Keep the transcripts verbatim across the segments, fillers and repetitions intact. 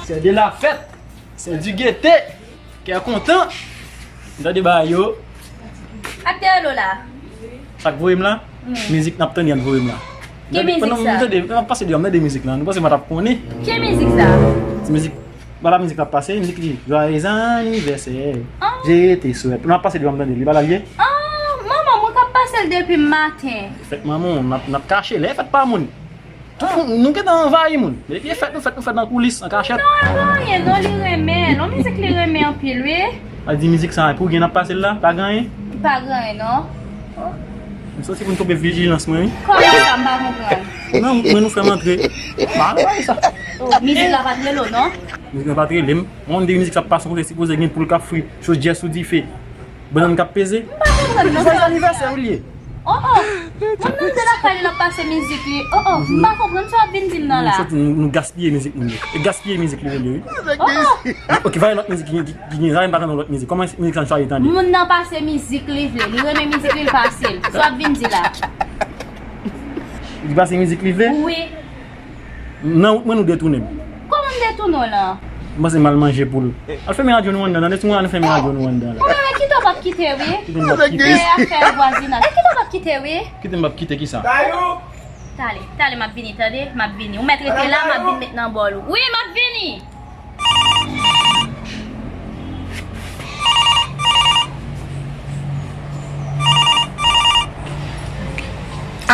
C'est de la fête, c'est du gaieté, kè kontan. M tande bagay yo. Ak te relo la. Sa k voye m la? Mizik n ap tande an voye m la. Ki mizik sa? M tande, m ap pase deyò, m tande mizik la. Nou panse m pa t ap konnen? Ki mizik sa? Ti mizik, pa la mizik l ap pase, mizik li, Joyeux anniversaire. Je te souhaite. M ap pase deyò, m tande li, pa la l ye? Ah, manman, mwen k ap pase l depi maten. Fèt manman, n ap, n ap kache, lè fèt pa moun. Tout moun, nou gentan anvayi moun. Depi e fèt, nou fèt, nou fèt nan koulis, an kachèt. Non, e pa anyen, non, li renmen. Non, mizik li renmen anpil, wi. A di mizik sa, pou gen n ap pase l la, pa gen anyen? Pa gen anyen, non. M santi pou m tonbe vijilans mwen, wi. Kòman sa, m pa konprann? Non, mwen nou fè m antre. Pa anyen sa. Oh, mizik la pa t rele w, non? Mizik la pa t rele m. Mwen, m di mizik sa ap pase kote sipoze gen poul k ap fri, chodyè sou dife. Bannann k ap peze. M pa konprann non. Joyeux anniversaire ou l ye? Oh, oh. Mwen menm de lakay li l ap pase mizik li. Oh, oh. M pa konprann sa w ap vin di m nan la. Nou soti, nou, nou gaspiye mizik moun yo. E gaspiye mizik li rele, wi. Oh, oh. Ok, va yon lòt mizik ki, ki, ki gen la, m pa tande yon lòt mizik. Kòman mizik sa n chwazi tande? Moun nan pase mizik li vle. Li renmen mizik li, l pase l. Sa w ap vin di la? Li pase mizik li vle? Wi. Nan wout mwen, nou detounen m. Kòman m detounen w lan? M panse m al manje poul. Al fèmen radyo nou anndan, tande, timoun, al fèmen radyo nou anndan la. Ou menm, kite w p ap kite, wi. Kite m p ap kite. E afè vwazinaj. E kite w p ap kite, wi. Kite m p ap kite kisa? Tayou! Tale, tale, m ap vini, tande? M ap vini. Ou mèt rete la, m ap vin met nan bòl ou. Wi, m ap vini!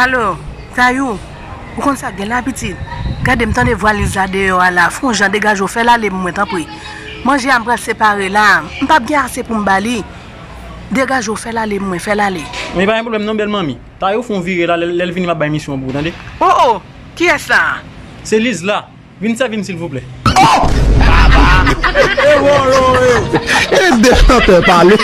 Alo, Tayou, ou konn sa k gen la, pitit? Gade, m tande vwaliz la deyò a la. Fè yon jan degaje w, fè l ale pou mwen, tanpri. Manje a m pral separe la. M p ap gen ase pou m ba li. Degaje w, fè l ale pou mwen, fè l ale. Men pa gen pwoblèm non, bèl manmi. Tayou fè yon vire la, lè, lè l vini m ap bay misyon pou ou, tande? Oh, oh, kiyès sa a? Se Liz la. Vin sèvi m silvouplè. E de chantè pale.